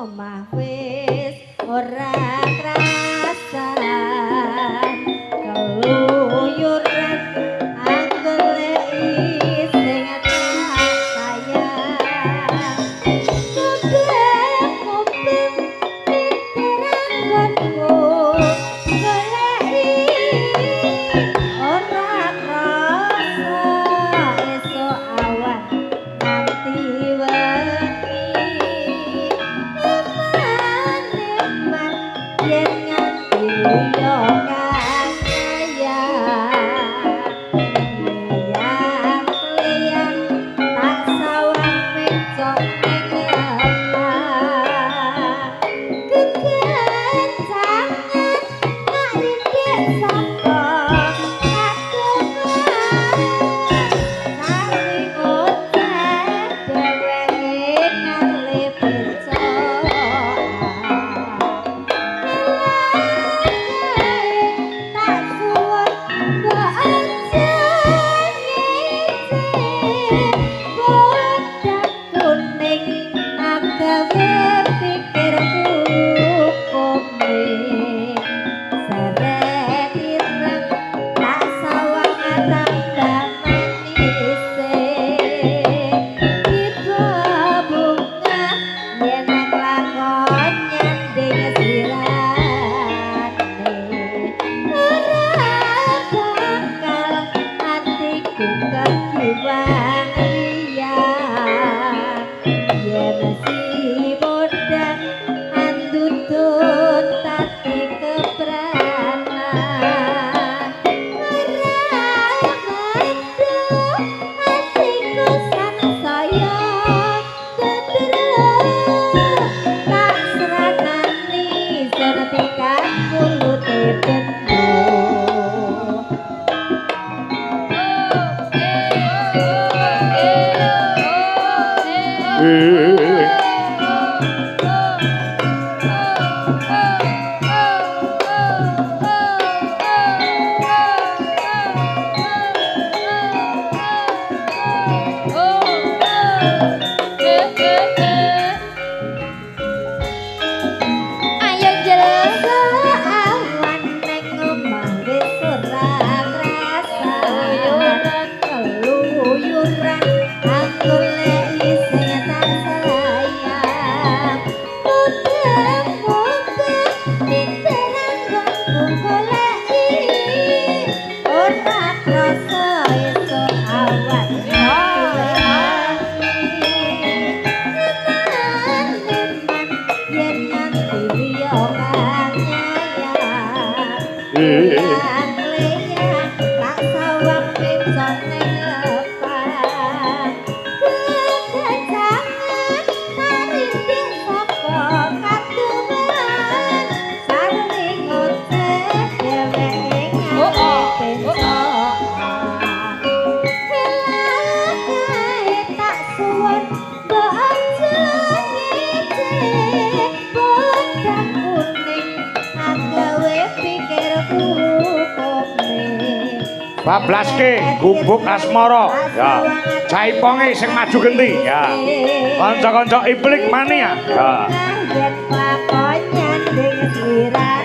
Omah wis ora krasan keluyuran anggoleki sing tak sayang kuping pinter anggonku goleki ora krasa esuk awan nganti wengi eman-eman yen nganti liya kang kaya leyang tak sawang mencok ning lemah kekencangan tak rindik saka katungan saling ngoceh dheweke ngalih pecokan tak suwun mbok aja ngece bodak kuning agawe pikirku kome seret ireng tak sawang tambah manise tiba bunga yen kelakon nyanding slirane ora bakal atiku kegiwang liyan yen si bodak andutut tati kepranan ora mendhu atiku sangsaya tentrem tak sranani sertikan mulute bendo. Ayo jel. Awan neng omah wis ora krasan keluyuran anggoleki sing tak sayang mubeng-mubeng pinter anggonku goleki ora krasa esuk awan eman-eman yen nganti liya kang nyayang leyang tak sawang mencok ning lepang kekencangan tarindik saka katungan saling ngoceh dheweke ngalih pencokan kae tak suwun mbok aja ngece bodak kuning agawe pikirku kome. Bablaske gubuk asmara. Ya. Jaiponge sing maju genti. Ya. Kanca-kanca iblik mania. Ya. Yen lakon nyanding slirane.